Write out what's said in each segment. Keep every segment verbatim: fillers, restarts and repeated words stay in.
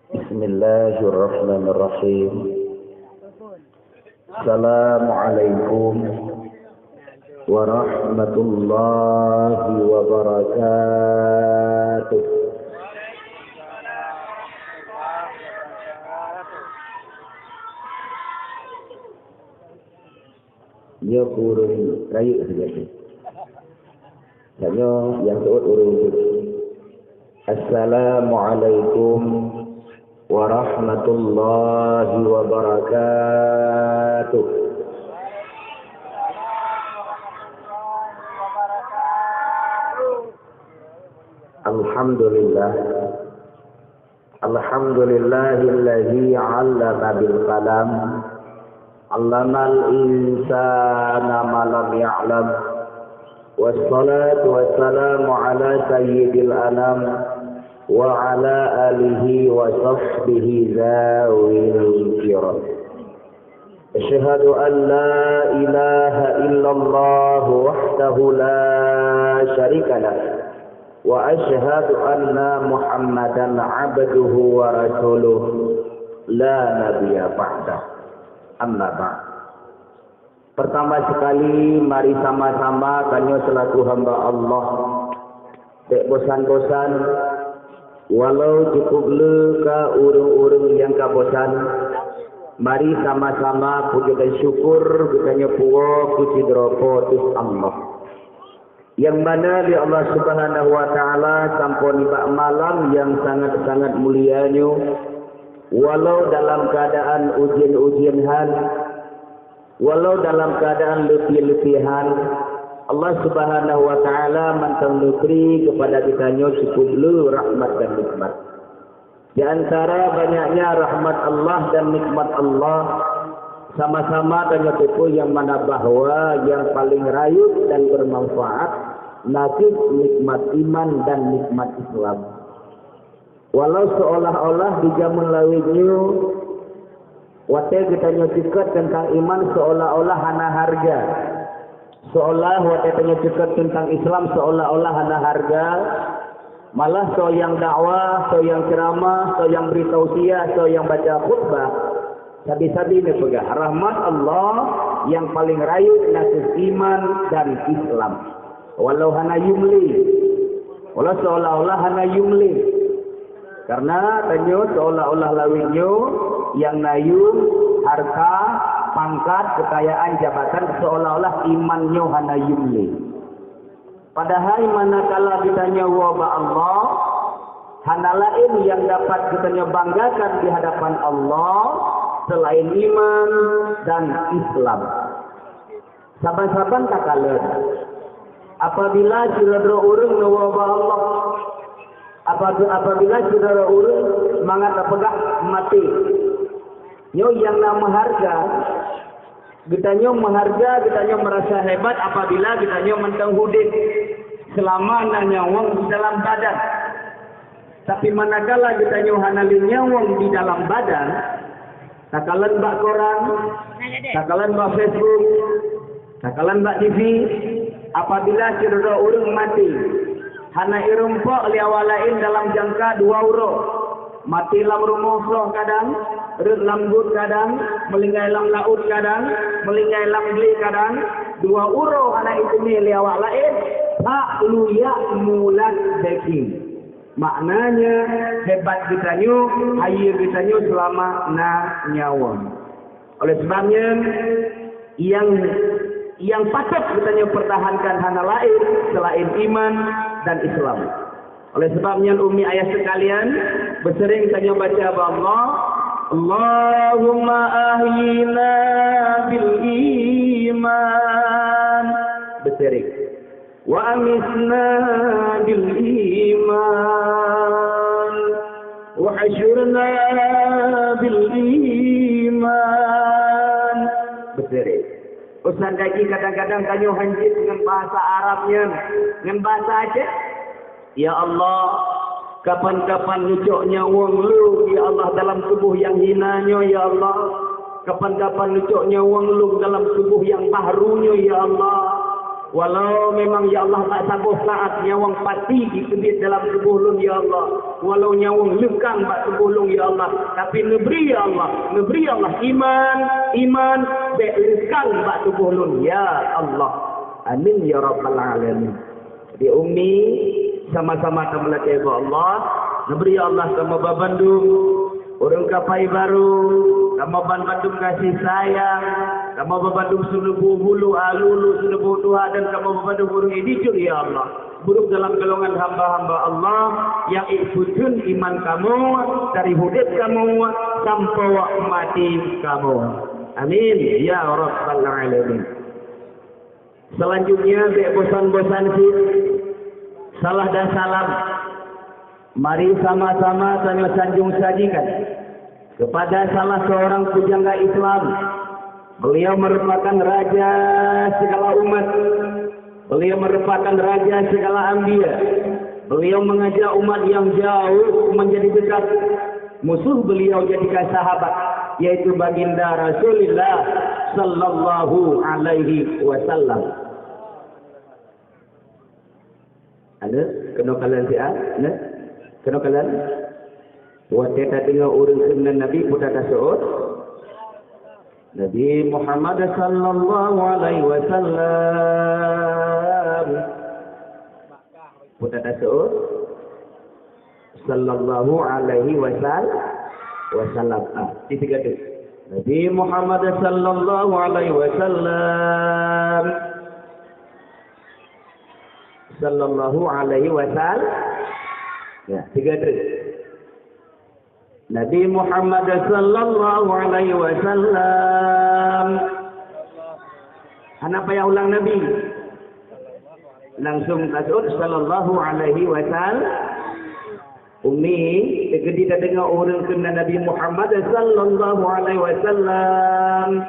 Bismillahirrahmanirrahim. Assalamualaikum warahmatullahi wabarakatuh. Nyoe ureuëng rayeuk sagai. Tanyoe nyang seuôt ureuëng. Assalamualaikum warahmatullahi wabarakatuh. Alhamdulillah. Alhamdulillahilladzi 'allama bil qalam. 'Allamal insana ma lam ya'lam. Wassalatu wassalamu ala sayyidil anam wa ala alihi wa sahbihi zawil kiram. Asyhadu an la ilaha illallah wahdahu la syarika lah. Wa asyhadu anna Muhammadan abduhu wa rasuluh la nabiyya ba'dah. Amma ba'd. Pertama sekali, mari sama-sama tanyoe selaku hamba Allah, bék bosan-bosan, walau cukup le ka ureuëng-ureuëng nyang ka bosan, mari sama-sama puji dan syukur geutanyoe puwoe keu sidroe Po teuh Allah. Nyang mana lé Allah Subhanahu wa Ta'ala sampoe nibak malam nyang sangat-sangat mulia nyoe, walau dalam keadaan ujian-ujian han, walau dalam keadaan leupie-leupie han, Allah Subhanahu wa Ta'ala mantong neubri keupada geutanyoe cukup le rahmat dan nikmat. Di antara banyaknya rahmat Allah dan nikmat Allah, sama-sama tanyoe teupeue nyang mana bahwa nyang paling rayeuk dan bermanfaat na kheueh nikmat iman dan nikmat Islam. Walau seolah-olah di jameun lawét nyoe, watée geutanyoe ceukat teuntang iman, seolah-olah hana harga. Seolah watée tanyoe ceukat teuntang Islam, seolah-olah hana harga. Malah soe nyang dakwah, soe nyang ceuramah, soe nyang bri tausiah, soe nyang baca khutbah, sabe-sabe neupeugah, rahmat Allah nyang paling rayeuk na kheueh iman dan Islam. Walau hana yum lé. Walau seolah-olah hana yum lé. Karena tanyoe seolah-olah lawét nyoe nyang na yum, harta, pangkat, kekayaan, jabatan, seolah-olah iman nyoe hana yum lé. Padahai manakala geutanyoe woe bak Allah, hana laén nyang dapat geutanyoe banggakan di hadapan Allah seulaén iman dan Islam. Saban-saban takalon, apabila sidroe ureuëng neuwoe bak Allah, apabila, apabila sidroe ureuëng mangat tapeugah maté, nyoe nyang na meuharga. Geutanyoe meuharga, geutanyoe meurasa hebat apabila geutanyoe mantong udeb seulama na nyawöng di dalam badan. Tapi manakala geutanyoe hana lé nyawöng di dalam badan, takalon bak koran, takalon bak Facebook, takalon bak T V, apabila sidroe ureuëng maté, hana irumpok lé awak laén dalam jangka dua uroe. Maté lam rumoh soh kadang, rhot lam got kadang, meulinggai lam laôt kadang, meulinggai lam glé kadang, dua uroe hana iteumé lé awak laén, bak luyak mulat daging. Maknanya, hebat geutanyoe, hayeue geutanyoe seulama na nyawöng. Oleh sebab nyan, nyang, nyang patôt geutanyoe pertahankan hana laén seulaén iman dan Islam. Oleh sebab nyan, ummi ayah sekalian, beuseuring tanyoe baca bak Allah, Allahumma ahyina bil iman. Beuseuring. Wa amitna bil iman, wa hasyurna bil iman. Beuseuring. Usan gaji kadang-kadang tanyoe hanjeuet ngon bahasa Arab nyan, ngon bahasa Aceh. Ya Allah, kapan-kapan neucok nyawöng lôn, ya Allah, dalam tuboh nyang hina nyoe, ya Allah. Kapan-kapan neucok nyawöng lôn dalam tuboh nyang bahru nyoe, ya Allah. Walau memang, ya Allah, bak saboh saat nyawöng pati jiteubiet dalam tuboh lôn, ya Allah. Walau nyawöng leukang bak tuboh lôn, ya Allah. Tapi neubri, ya Allah. Neubri, ya Allah, iman, iman, bèk leukang bak tuboh lôn, ya Allah. Amin, ya Rabbal Alamin. Di Ummi, sama-sama tameulakèe bak Allah. Neubri, ya Allah, kamoe ban bandum ureueng kapai barô, kamoe ban bandum gaséh sayang, kamoe ban bandum seuneubô bulu, alu-ulu, seuneubô tuha, dan kamoe ban bandum ureueng nyang jujur, ya Allah. Buruk dalam golongan hamba-hamba Allah nyang jipeutheun iman kamoe dari udép kamoe sampoe maté kamoe. Amin, ya Rabbal Alamin. Selanjutnya, bèk bosan-bosan cit, salam dan salam. Mari sama-sama tanyoe sanjong sajikan kepada salah seorang pujangga Islam. Beliau merupakan raja segala umat. Beliau merupakan raja segala anbiya. Beliau mengajak umat yang jauh menjadi dekat. Musuh beliau jadikan sahabat, yaitu Baginda Rasulullah sallallahu alaihi wasallam. Ada? Keunoe kalon siat? Ada? Keunoe kalon? Watèe tadeungoe ureueng kheun nan Nabi, peue taseuôt? Nabi Muhammad sallallahu alaihi wasallam. Peue taseuôt? Sallallahu alaihi wasal-, wasallam. Ah, di tiga tu. Nabi Muhammad sallallahu alaihi wasallam. Sallallahu alaihi wasal-, ya, tiga tu. Nabi Muhammad sallallahu alaihi wasallam. Hana payah ulang Nabi. Langsung taseuôt sallallahu alaihi wasallam. Ummi, teukeudi tadeungoe ureueng kheun nan Nabi Muhammad sallallahu alaihi wasallam.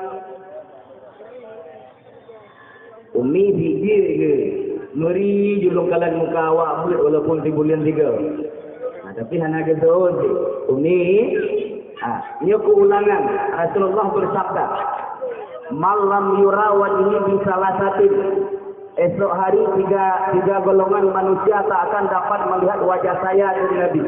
Ummi, sijeuet geuh meuri julong kalon muka awak buet walaupun sibuleuen sigoe. Nah, tapi hana geuseuôt cit. Ummi, ha, nyoe keuulangan, Rasulullah bersabda, "Man lam yura wajhi bi salasatin." Esok hari tiga, tiga golongan manusia tak akan dapat melihat wajah saya, kata Nabi.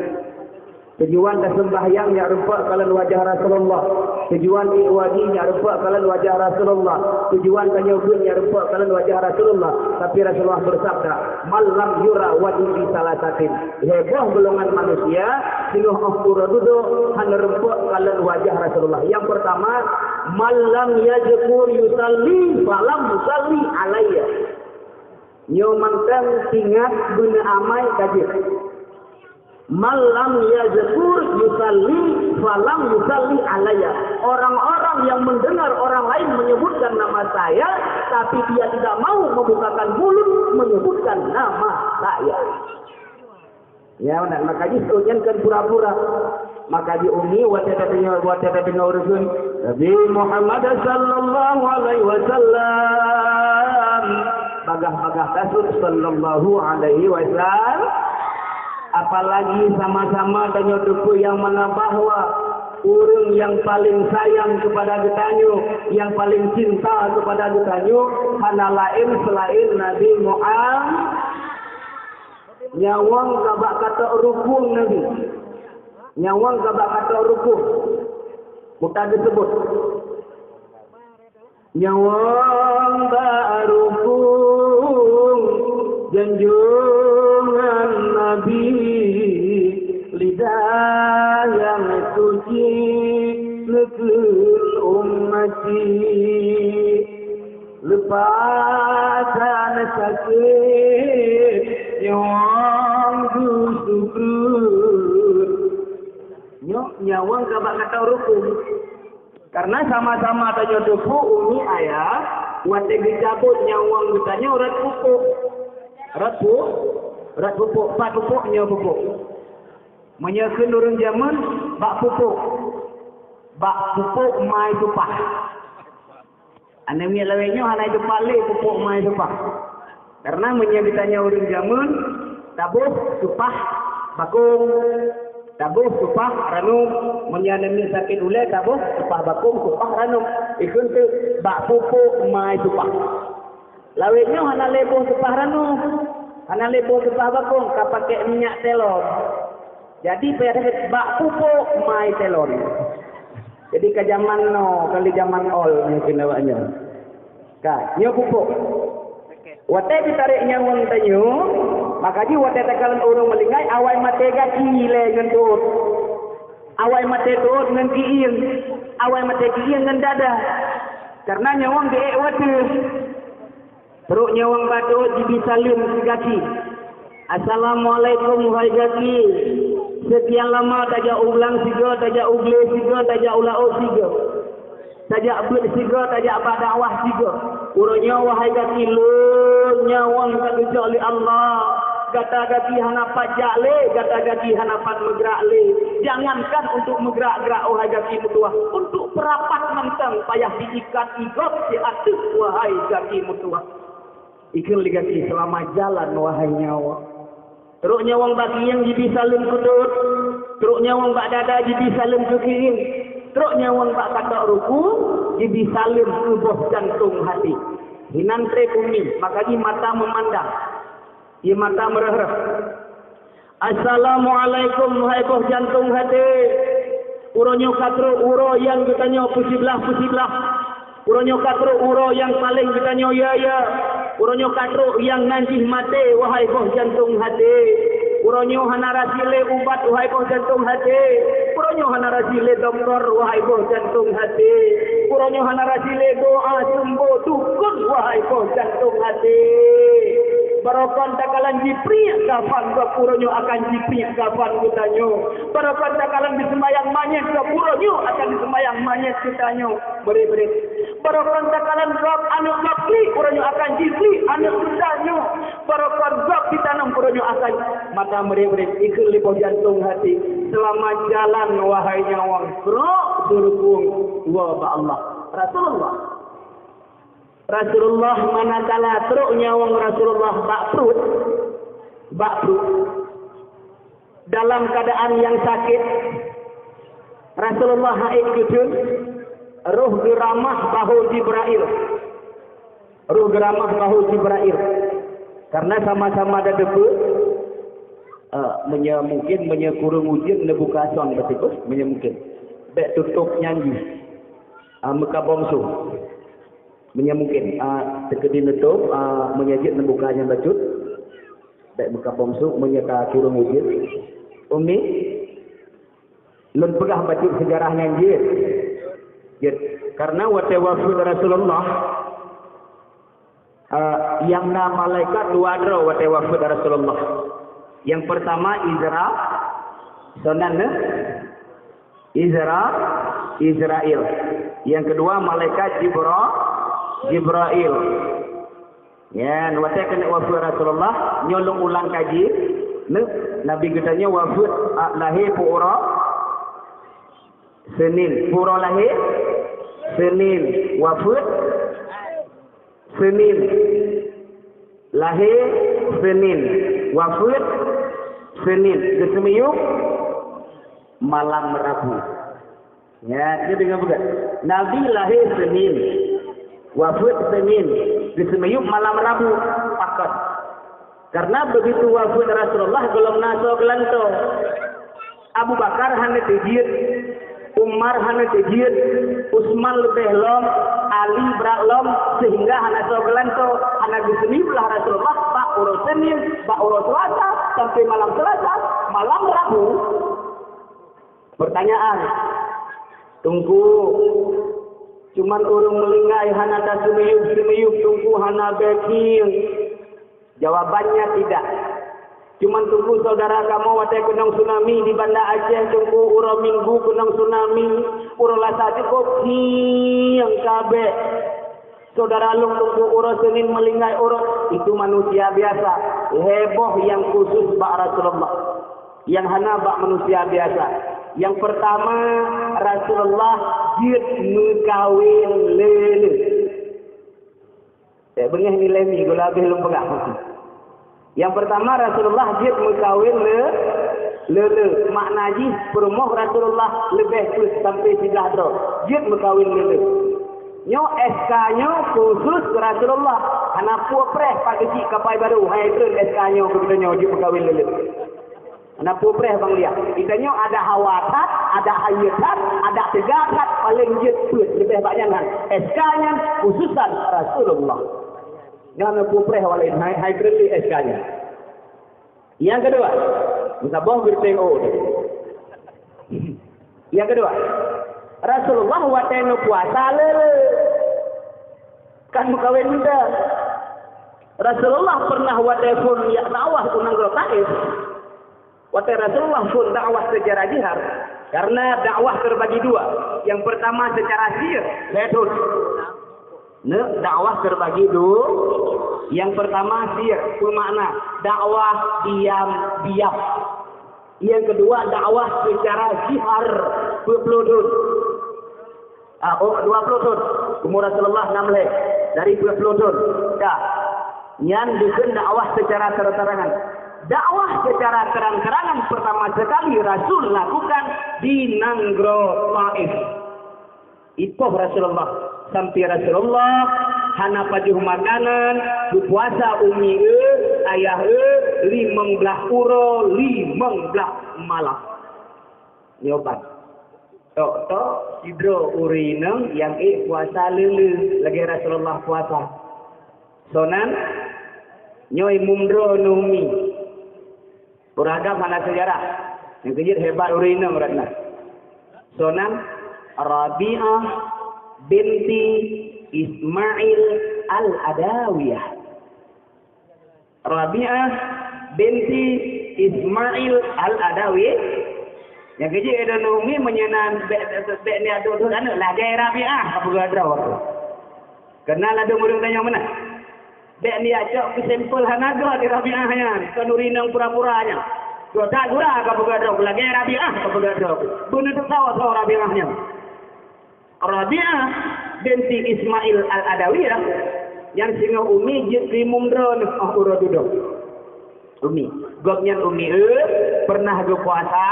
Tujuan taseumbahyang nyak rumpok kalon wajah Rasulullah. Tujuan iwadi nyak rumpok kalon wajah Rasulullah. Tujuan tanyoe beuet nyak rumpok kalon wajah Rasulullah. Tapi Rasulullah bersabda, "Man lam yura wajhi bi salasatin." Lhèe boh golongan manusia, singoh óh uroe dudoe hana rumpok kalon wajah Rasulullah. Yang pertama, "Man lam yazkur yusalli falam yusalli alayya." Nyoe mantong ingat beuneuamai ka jeuet. "Man lam yazkur yusalli falam yusalli alayya." Orang-orang yang mendengar orang lain menyebutkan nama saya, tapi dia tidak mau membukakan mulut menyebutkan nama saya. Ya, maka jih nyan kan pura-pura. Maka jih Ummi, watèe tadeungoe, watèe tadeungoe ureueng Nabi Muhammad sallallahu alaihi wasallam, bagah-bagah taseuôt sallallahu alaihi wasallam. Apalagi sama-sama tanyoe teupeue nyang mana bahwa ureueng nyang paling sayang kepada geutanyoe, nyang paling cinta kepada geutanyoe, hana laén seulaén Nabi Muhammad. Nyawöng ka bak katok rukung Nabi. Nyawöng ka bak katok rukung. Muka geuseubut. Nyawöng bak rukung junjungan Nabi, lidah nyang suci neukheun ummati. Leupah sakét nyawöng geusyukur. Nyoe nyawöng ka bak katok rukung. Karena sama-sama tanyoe teupeue Ummi, ayah, watèe geucabot nyawöng geutanyoe rot pupuk. Rot pu-, rot pupuk, pat pupuk nyoe pupuk. Meunyoe kheun ureueng jameun, bak pupuk. Bak pupuk mai tupah. Aneuk miet lawét nyoe hana jiteupat lé pupuk mai tupah. Karena meunyoe geutanyoe ureueng jameun, taboh tupah bakong, taboh tupah ranub. Meunyoe aneuk miet sakét ulèe, taboh tupah bakong, tupah ranub. Ikheun teuk bak pupuk mai tupah. Lawét nyoe hana lé boh seupah ranub, hana lé boh seupah bakong, ka pakék minyak telon. Jadi payah sakét bak pupuk mai telon. Jadi ka jaman now, ka lé jaman old mungkin awak nyoe. Ka, nyoe pupuk. Watée jitarek nyawöng tanyoe, maka jih watée takalon ureuëng meulinggai awai maté gaki lé ngon tuot. Awai maté tuot ngon kieng. Awai maté kieng ngon dada. Karena nyawöng geuék watée. Trok nyawöng bak tuot jibi saleuem keu gaki. "Assalamualaikum, wahai gaki. Sekian lama tajak u blang sigoe, tajak u glé sigoe, tajak u laôt sigoe. Tajak beuet sigoe, tajak bak dakwah sigoe. Uroe nyoe, wahai gaki, lôn nyawöng ka geucok lé Allah. Gata gaki hana pat jak lé, gata gaki hana pat meugrak lé. Jangankan untuk meugrak-grak, wahai gaki meutuwah, untuk peurapat mantong payah diikat igob siat teuk, wahai gaki meutuwah." Ikheun lé gaki, "Seulamat jalan, wahai nyawöng." Trok nyawöng bak kieng jibi saleuem keu tuot, trok nyawöng bak dada jibi saleuem keu kieng, trok nyawöng bak katok ruku jibi saleuem keu boh jantong haté. Hinan trép umi, maka jih mata meumandang, ie mata meureuh-reuh. "Assalamualaikum, hai boh jantong haté. Uroe nyoe ka trok uroe nyang geutanyoe peusiblah-peusiblah. Uroe nyoe ka trok uroe nyang paleng geutanyoe ya-ya. Uroe nyoe ka trok nyang nan jih maté, wahai boh jantong haté. Uroe nyoe hana rasé lé ubat, wahai boh jantong haté. Uroe nyoe hana rasé lé doktor, wahai boh jantong haté. Uroe nyoe hana rasé lé doa seumbô dukon, wahai boh jantong haté. Barokon takalon jipriek kafan gob, uroe nyoe akan jipriek kafan geutanyoe. Barokon takalon jiseumbayang manyét gob, uroe nyoe akan jiseumbayang manyét geutanyoe." Murit-murit. Barokon takalon gob aneuk gob klik, uroe nyoe akan jiklik aneuk geutanyoe. Barokon gob jitanom, uroe nyoe akan mata murit-murit. Ikheun lé boh jantong haté, "Seulamat jalan, wahai nyawöng. Trok seurukueng woe bak Allah." Rasulullah. Rasulullah manakala trok nyawöng Rasulullah bak pruet, bak pruet. Dalam keadaan nyang sakét, Rasulullah hana ék geutheun, roh geuramah bahô Jibrail. Roh geuramah bahô Jibrail. Karena sama-sama da deubeuet, eh, meunyoe mungkin, meunyoe kureueng ujeuen neubuka son beutôi, meunyoe mungkin. Bék tutôp nyan jih. Ah, meuka bom su. Meunyoe mungkin, ah, teukeudi neutôp, ah, meunyoe jeuet neubuka nyan bacut. Bék meuka bom su, meunyoe ka kureueng ujeuen. Umi, lôn peugah bacut seujarah nyan jeuet. Jeuet. Karena watée wafeuet Rasulullah, eh, nyang na malaikat dua droe watée wafeuet Rasulullah. Nyang peurtama Izra, sonan, eh? Izra, Izrail. Nyang keudua malaikat Jibra, Jibrail. Nyan, watée keuneuk wafeuet Rasulullah, nyoe lôn ulang kaji, neuk Nabi geutanyoe wafeuet, a, lahé peue uroe? Seunin. Peue uroe lahé? Seunin. Wafeuet? Seunin. Lahé Seunin. Wafeuet Seunin. Geuseumiyueb malam Rabu. Ya, nyoe deungoe beugét. Nabi lahé Seunin, wafeuet Seunin, geuseumiyueb malam Rabu, pakon. Karena begitu wafeuet Rasulullah, gohlom na soe geulantoe. Abu Bakar hana teujeuet, Umar hana teujeuet, Utsman leubeh lom, Ali brat lom, sehingga hana soe geulantoe, hana geuseumiyueb lah Rasulullah bak uroe Seunin, bak uroe Seulasa, sampai malam Seulasa, malam Rabu. Pertanyaan, Teungku, cuman ureuëng meulinggai hana taseumiyueb-seumiyueb, Teungku, hana bèe khieng? Jawabannya tidak. Cuman Teungku, saudara kamoe watèe keunong tsunami di Banda Aceh, Teungku, uroe Minggu keunong tsunami, uroe Lasa cukôp khieng ka bèe. Saudara lôn Teungku, uroe Senin meulinggai uroe, itu manusia biasa. Lhèe boh nyang khusus bak Rasulullah, nyang hana bak manusia biasa. Nyang pertama, Rasulullah jeuet meukawen lé-lé. Eh, beungèh nilai mi, gula habéh lôn peugah. Nyang pertama, Rasulullah jeuet meukawen le-, lé-lé. Makna jih, peurumoh Rasulullah leubeh peuet sampai siblaih droe. Jeuet meukawen lé-lé. Nyoe S K nyoe khusus Rasulullah. Na peue preh Pak Geuchik Kapai Barô, hai treun S K nyoe keu geutanyoe jeuet meukawen lé-lé. Na peue preh Bang Liah. Geutanyoe adak hawa that, adak hayeu that, adak teuga that, paleng jeuet peuet leubeh bak nyan han. S K nyan khususan Rasulullah. Nyan na peue preh awak laén, hai, hai treun lé S K nyan. Nyang keudua, meusaboh geutanyoe. Nyang keudua, Rasulullah watée neupuasa lé-lé. Kan meukawen muda. Rasulullah pernah watée phon jak dakwah u nanggroe Taif. Watée Rasulullah phon dakwah secara jihar, karena dakwah terbagi dua. Yang pertama secara sir, lhée thon. Neuk dakwah terbagi dua. Yang pertama sir, peue makna? Dakwah diam-diam. Yang kedua dakwah secara jihar, peuet ploh thon. Ah, oh, dua ploh thon. Umur Rasulullah enam belas. Dari dua ploh thon. Dah. Nyan dikheun dakwah secara terang-terangan. Dakwah secara terang-terangan pertama sekali Rasul lakukan di nanggroe Taif. Ipoh Rasulullah. Sampai Rasulullah hana pajoh makanan, geupuasa umi e, ayah e, limong blah uroe, limong blah malam. Nyoe ban. Tok-tok sidroe ureueng inong nyang ék puasa lé-lé lagée Rasulullah puasa. Sonan nyoe imum droeneuh umi. Ureueng agam hana seujarah. Nyang keujeuet hebat ureueng inong urat na. Sonan Rabi'ah binti Ismail Al-Adawiyah. Rabi'ah binti Ismail Al-Adawi. Nyang keujeuet droeneuh umi meunyoe na bék, bék, bék niat duek-duek aneuk, lagée Rabi'ah ka peugah droe. Keunan ladôm ureueng tanyoe meunan. Bék niat cok keu sampel hana goe di Rabi'ah nyan, kon ureueng inong pura-pura nyan. Gota gura ka peugah droe, lagée Rabi'ah ka peugah droe. Beuneuteuk sawa-sawa Rabi'ah nyan. Rabi'ah binti Ismail Al-Adawiyah nyang singoh umi jeuet keu imum droeneuh óh uroe dudoe. Umi, gobnyan umi e, pernah geupuasa,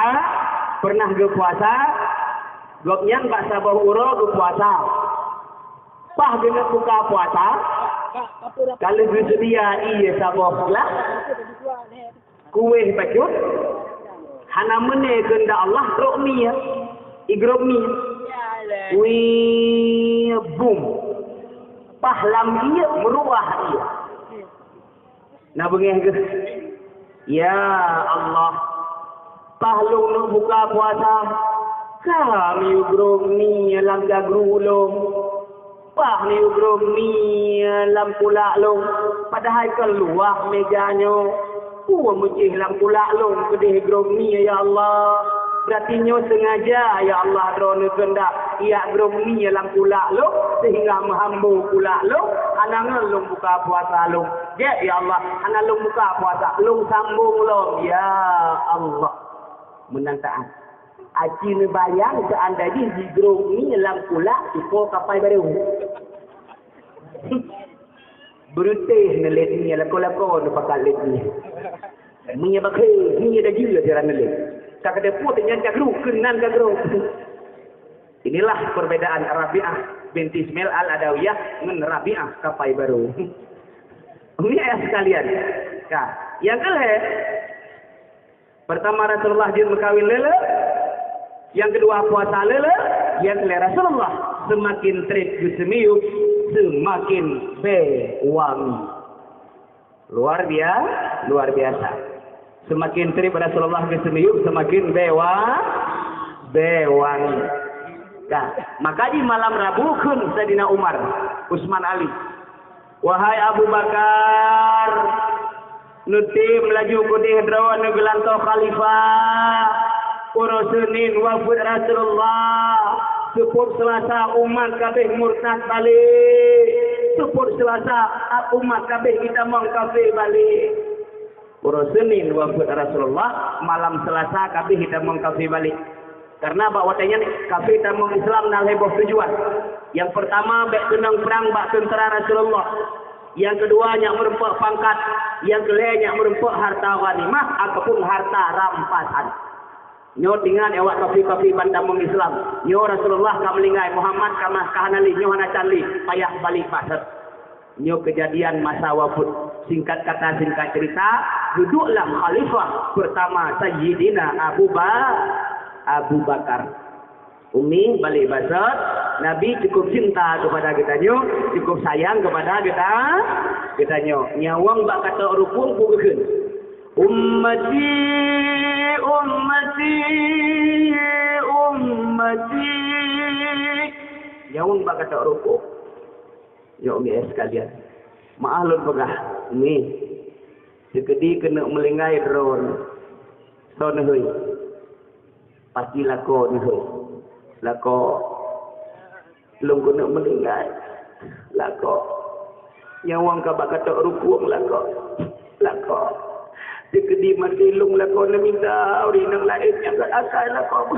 pernah geupuasa, gobnyan bak saboh uroe geupuasa. Paih geuneuk buka puasa, ka lheueh geuseudia ié saboh glah, kueh bacut, hana meuné keuheundak Allah, trok mie, igrôp mie. Wih, bum. Paih lam ié meuruah ié. Na beungéh geuh. Ya Allah, paih lôn neuk buka puasa, ka miyueb grôp mie lam gagru lôn. Paih miyueb grôp mie lam kulak lôn, padahai ka luwah méja nyoe. Peue meucéh lam kulak lôn keudeh grôp mie, ya Allah? Beurati nyoe seungaja, ya Allah, droeneuh keuheundak jak grôp mie lam kulak lôn, seuhingga meuhambo kulak lôn, hana ngon lôn buka puasa lôn. Gét, ya Allah, hana lôn buka puasa, lôn sambông lom, ya Allah. Meunan taát. Aci neubayang seandai jih jigrôp mie lam kulak ipo kapai barô. Beureutéh neulét mie, lakoe-lakoe neupakat lét mie. Mie bakée, mie daging siran neulét. Ka kateupeue nyan ka grôp, keunan ka grôp. Inilah perbedaan Rabi'ah binti Ismail Al-Adawiyah ngon Rabi'ah kapai barô. Umi ayah sekalian. Ka, nyang keu lhée, pertama Rasulullah jeuet meukawen lé-lé, nyang keudua puasa lé-lé, nyang keu lhée Rasulullah seumaken trép geuseumiyueb, seumaken bée wangi. Luar bia-, luar biasa. Seumaken trép Rasulullah geuseumiyueb, seumaken bée wa-, bée wangi. Nah, maka di malam Rabu kheun Saidina Umar, Utsman Ali, "Wahai Abu Bakar, neutem laju keudeh droeneuh geulantoe khalifah." Uroe Senin wafeuet Rasulullah, seupôt Seulasa umat ka abéh murtad balek. Seupôt Seulasa umat ka abéh jitamong kafé balek. Uroe Senin wafeuet Rasulullah, malam Seulasa ka abéh jitamong kafé balek. Karena bak watée nyan kafé tamong Islam na lhée boh tujuan. Nyang peurtama, bék keunong prang bak teuntara Rasulullah. Nyang keudua, nyak meurumpok pangkat. Nyang keulhée, nyak meurumpok harta ghanimah ataupun harta rampasan. Nyoe teuingat awak kafé-kafé ban tamong Islam. Nyoe Rasulullah ka meuninggai, Muhammad ka ma-, ka hana lé, nyoe hana can lé, payah balek bak that. Nyoe keujadian masa wafeuet. Singkat kata, singkat cerita, duduek lam khalifah pertama Sayyidina Abu Ba-, Abu Bakar. Umi, balik basot, Nabi cukup cinta kepada geutanyoe, cukup sayang kepada geuta-, geutanyoe. Nyawöng bak katok rukuk peue geukheun? "Ummati, ummati, ummati." Nyawöng bak katok rukuk. Nyoe, umi ayah sekalian, meu'ah lôn peugah, umi, sikeudi keuneuk meulinggai droeneuh, soe neuhôi? Pasti lakoe neuhôi. Lakoe. Lôn keuneuk meulinggai. Lakoe. Nyawöng ka bak katok rukuk, lakoe. Lakoe. Sikeudi maté lôn, lakoe neumita ureueng nyang laén nyang gét akai, lakoe.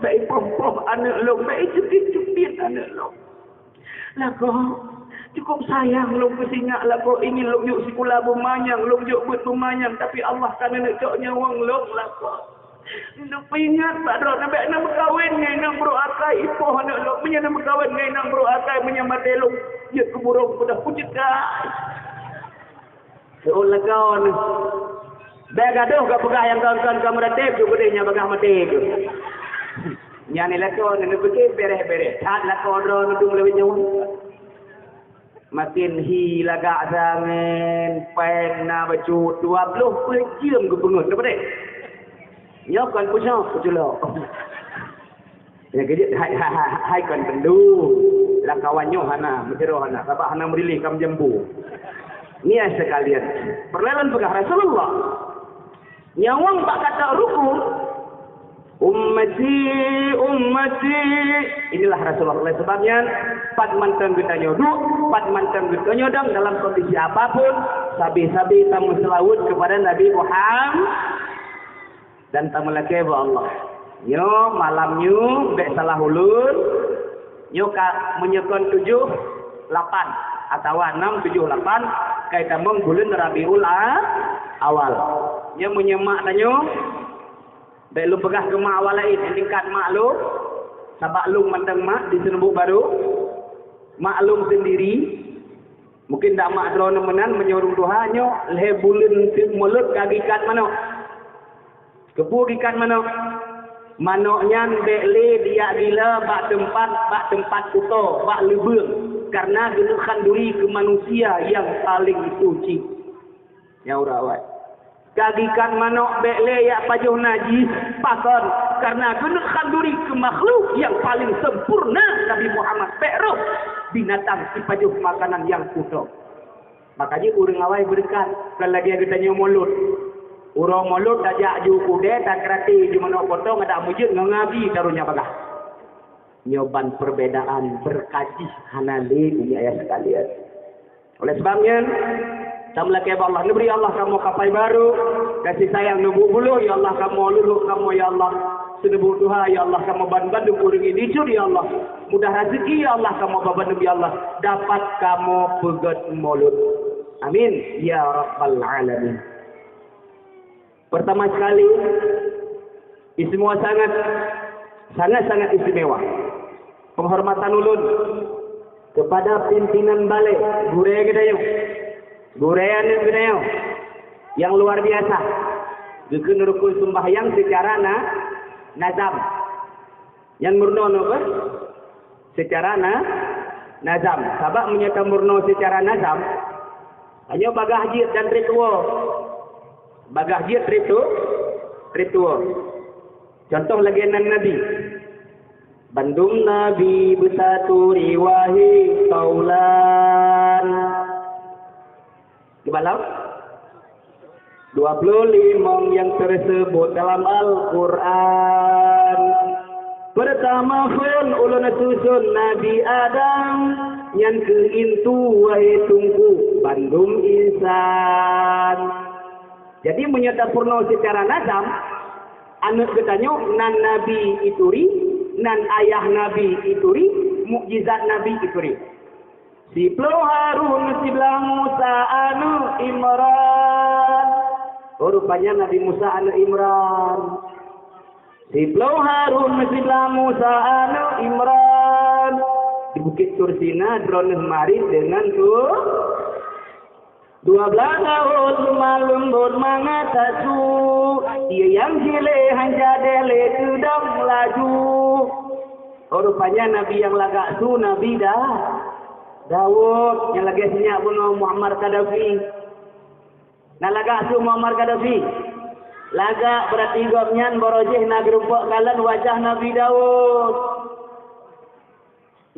Bèk ipoh-poh aneuk lôn, bèk icutit-cutit aneuk lôn. Lakoe, cukup sayang lôn keu sinyak lakoe, ingin lôn jok sikula beumanyang, lôn jok beuet beumanyang, tapi Allah ka neuneuk cok nyawöng lôn lakoe. Lôn peuingat bak droeneuh, bèk na meukawen ngon inong brôk akai, ipoh aneuk lôn. Meunyoe na meukawen ngon inong brôk akai, meunyoe maté lôn, jeuet keu burông peudah pujeuet kai. Seuôn lakoe nyoe. Bèk gadôh ka peugah nyang kon-kon ka meuratéb, ju keudeh nyang bagah maté tu. Nyan lakoe nyoe neupiké bèrèh-bèrèh. That lakoe droeneuh dum lewat nyoe. Makin hi lagak sangen, péng na bacut, dua ploh peuet jeuem geupeungeut. Napa deh? Nyoe kon pusok, peuculok. Nyang keujeuet hai, hai, hai, hai kon teuntu. Lam kawan nyoe hana, meusidroe hana, sabab hana meuriléh kam jambu. Nyan sekalian. Peureulèe lôn peugah Rasulullah. Nyawöng bak katok rukuk, "Ummati, ummati." Inilah Rasulullah. Oleh sebab nyan, pat mantong geutanyoe duek, pat mantong geutanyoe dong dalam kondisi apapun, sabe-sabe tameuseulaweuet kepada Nabi Muhammad. Dan tameulakée bak Allah. Nyoe malam nyoe bék salah ulôn, nyoe ka meunyoe kon tujoh lapan atawa nam tujoh lapan, ka itamong buleuen Rabiul A-, Awal. Nyoe meunyoe mak tanyoe, bék lôn peugah keu mak awak laén, nyang tingkat mak lôn, sabab lôn mantong mak di Seuneubok Barô, mak lôn seundiri. Mungken dak mak droeneuh meunan, meunyoe ureuëng tuha nyoe lhée buleuen teuk mulod ka geuikat manök. Keupeue geuikat manök? Manök nyan bék lé dijak gila bak teumpat, bak teumpat kuto, bak leubeueng, kareuna geuneuk khanduri keu manusia nyang paleng suci. Nyang uroe awai. Ka geuikat manök bék lé jak pajoh najih, pakon? Kareuna geuneuk khanduri keu makhluk nyang paleng sempurna, Nabi Muhammad, bék roh binatang sipajoh makanan nyang kuto. Makajih ureuëng awai beureukat, kon lagée geutanyoe mulod. Uroe mulod tajak ju keudè, takeurati ju manök potong, adak meujeuet ngon ngabi taroh nyang bagah. Nyoe ban perbedaan beureukat jih hana lé, umi ayah sekalian. Oleh sebab nyan, tameulakée bak Allah, neubri Allah kamoe kapai barô, kasih sayang neubuet buloh, ya Allah, kamoe lulok kamoe, ya Allah, Seuneubok Tuha, ya Allah, kamoe ban bandum ureuëng inong dicut, ya Allah, mudah raseuki, ya Allah, kamoe ban bandum, ya Allah, dapat kamoe peugét mulod. Amin ya rabbal alamin. Pertama sekali, istimewa sangat, sangat-sangat istimewa penghormatan ulôn kepada pimpinan balé, gurée geutanyoe, gurée aneuëk geutanyoe nyang luar biasa, geukheun rukun seumbahyang seucara na-, nazam. Nyan meurunoe nyoe beh, seucara na-, nazam. Sabab meunyoe tameurunoe seucara nazam, tanyoe bagah jeuet dan ritual. Bagah jeuet ritu-, ritual. Contoh lagée nan Nabi. Bandum Nabi beusatu riwayat kaulan. Geubalah? Dua puluh limong nyang teuseubot dalam Al-Qur'an. Peurtama phon ulôn suson Nabi Adam, nyan keuh intu wahé Teungku bandum insan. Jadi, meunyoe tapeurunoe seucara nazam, aneuëk geutanyoe nan Nabi ituri, nan ayah Nabi ituri, mukjizat Nabi ituri. Siploh Harun siblah Musa aneuëk Imran. Oh, rupanya Nabi Musa aneuëk Imran. Siploh Harun siblah Musa aneuëk Imran. Di Bukit Tursina droeneuh marit deungon tu-, Dua blaih laôt lumah leumbot mangat asu, ié nyang jilée han jadeh lé teudong laju. Oh, rupanya nabi nyang lagak su Nabi Da-, Daud, nyang lagée sinyak bunoe Muammar Gaddafi. Na lagak su Muammar Gaddafi? Lagak, berarti gobnyan barô jih na geurumpok kalon wajah Nabi Daud.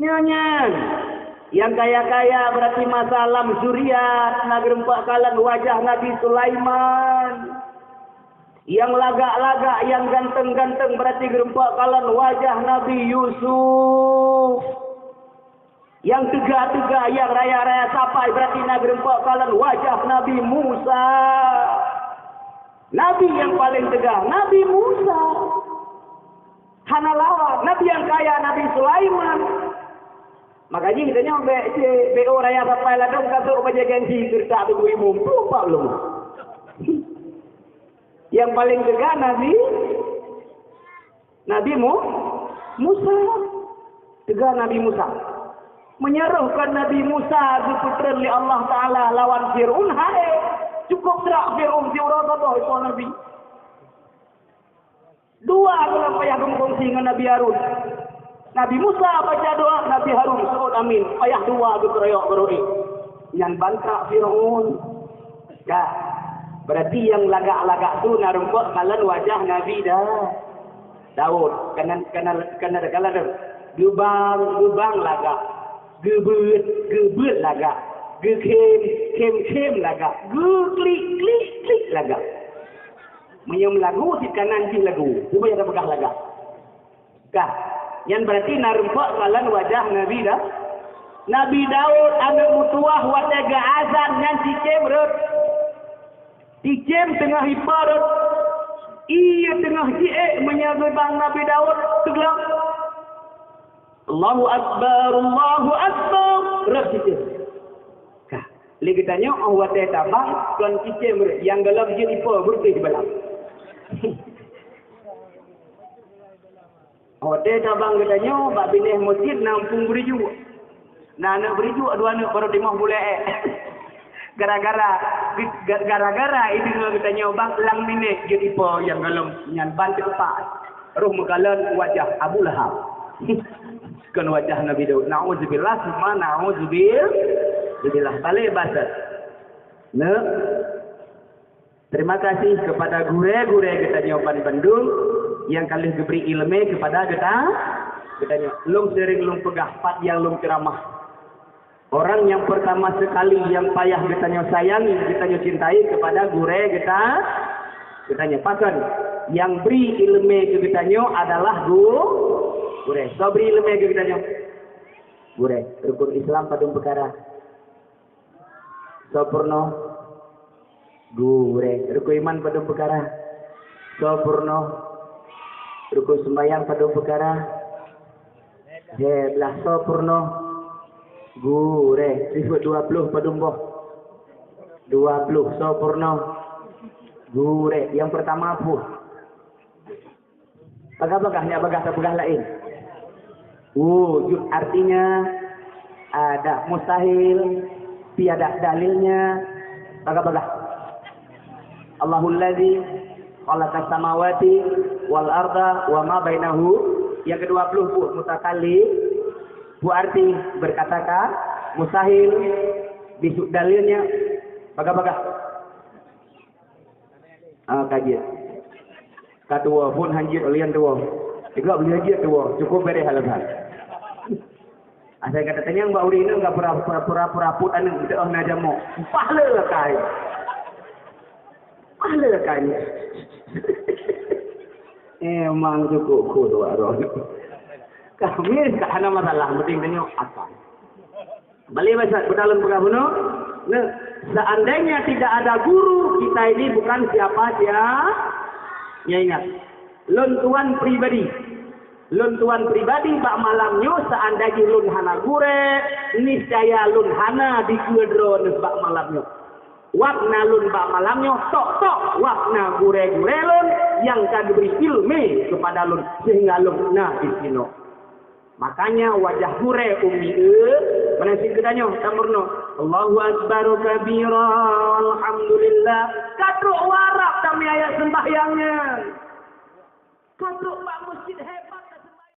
Nyoe nyan, nyang kaya-kaya berarti masa lam zuriat na geurumpok kalon wajah Nabi Sulaiman. Nyang lagak-lagak, nyang ganteng-ganteng berarti geurumpok kalon wajah Nabi Yusuf. Nyang teuga-teuga, nyang raya-raya sapai berarti na geurumpok kalon wajah Nabi Musa. Nabi nyang paleng teuga, Nabi Musa. Hana lawan, nabi nyang kaya, Nabi Sulaiman. Maka jih geutanyoe bék, bék raya sapai ladôm ka sôk bajée gengsi keureutak teungku imum, plupak lom. Nyang paleng teuga Nabi, Nabi Mu-, Musa. Teuga Nabi Musa. Meunyoe roh kon Nabi Musa geupeutreun lé Allah Taala lawan Fir'aun, hai, cukup trak Fir'aun siuroe saboh ipo nabi. Dua gohlom payah geumukongsi ngon Nabi Harun. Nabi Musa baca doa, Nabi Harun seuôt amin, payah dua geukeurayok beuroe. Nyan ban trak Fir'aun. Ka. Berarti nyang lagak-lagak tu na rumpok kalon wajah Nabi Da-, Daud. Kana, kana, kana, kana. Geubang, geubang lagak. Geubeuet, geubeuet lagak. Geukhém, khém, khém lagak. Geuklik, klik, klik lagak. Meunyoe meulagu, sit kanan jih lagu. Cuba nyang tapeugah lagak. Ka. Nyan berarti na rumpok kalon wajah Nabi Da-, Nabi Daud, aneuk meutuwah, watée geuazan nyan cicém rhot. Cicém teungoh ipo rhot. Ié teungoh jiék meunyoe geubang Nabi Daud teuglom. Allahu Akbar, Allahu Akbar. Rhot cicém. Ka. Lé geutanyoe, óh watée tabang, kon cicém rhot, nyang gohlom jeuet ipo beureutéh balang. Watée tabang geutanyoe bak binéh meuseujid na umpung beurijok. Na aneuk beurijok, dua aneuk barô timoh bulée. Gara-gara, gara-gara ideungoe geutanyoe bang lam minék jeuet ipo nyang gohlom nyan ban teukepak. Roh meukalon wajah Abu Lahab. Kon wajah Nabi Daud. Nauzubillah, summa nauzubil-, zubillah. Balé baset. Neuk. Terima kasih kepada gurée-gurée geutanyoe ban bandum nyang ka lheueh geubri iéleumé kepada geuta-, geutanyoe. Lôn seuring lôn peugah pat nyang lôn ceuramah. Orang yang pertama sekali yang payah geutanyoe sayangi, geutanyoe cintai kepada gurée geuta-, geutanyoe. Pakon? Yang bri iéleumé keu geutanyoe adalah gu-, gurée. Soe bri iéleumé keu geutanyoe? Gurée. Rukun Islam padum peukara? Soe peurunoe? Gurée. Rukun iman padum peukara? Soe peurunoe? Rukun seumbahyang padum peukara? Hé, blaih. Soe peurunoe? Gurée. Sifeuet dua ploh padum boh? Dua ploh. Soe peurunoe? Gurée. Nyang peurtama peue? Bagah-bagah, nyak bagah tapeugah laén. Wujud artinya, ada mustahil, tiada dalilnya. Bagah-bagah. Allahul ladzi khalaqas samawati wal arda wa ma bainahu. Nyang keudua ploh peue? Mutakallim. Peue arti berkata ka, mustahil, bisuk dalilnya. Bagah-bagah. Ah, ka jeuet. Ka tuwoe, phon han jeuet, ulien tuwoe. Juga ulien jeuet tuwoe, cukup beres alasan. Asai ka tatanyong bak ureueng inong, ka pura-pura, pura-pura put aneuk, teuh na jamok. Pah le kai. Pah le kai. Emang cukup khusyuk roh. Kami tak ada masalah, penting tengok akal. Balik basa, beudalon peugah bunoe, nah, seandainya tidak ada guru, kita ini bukan siapa-siapa. Ya, ingat, lôn tuan pribadi. Lôn tuan pribadi bak malam nyoe, seandainya lôn hana gurée, niscaya lôn hana dikeue droeneuh bak malam nyoe. Wab na lôn bak malam nyoe, tok-tok, wab na gurée-gurée lôn nyang ka geubri iéleumé keupada lôn, sehingga lôn na disinoe. Makanya wajah gurée Ummi e, meunan cit geutanyoe tameurunoe. Allahu Akbar kabira, walhamdulillah. Ka trok u Arab tamé ayat seumbahyang nyan. Ka trok bak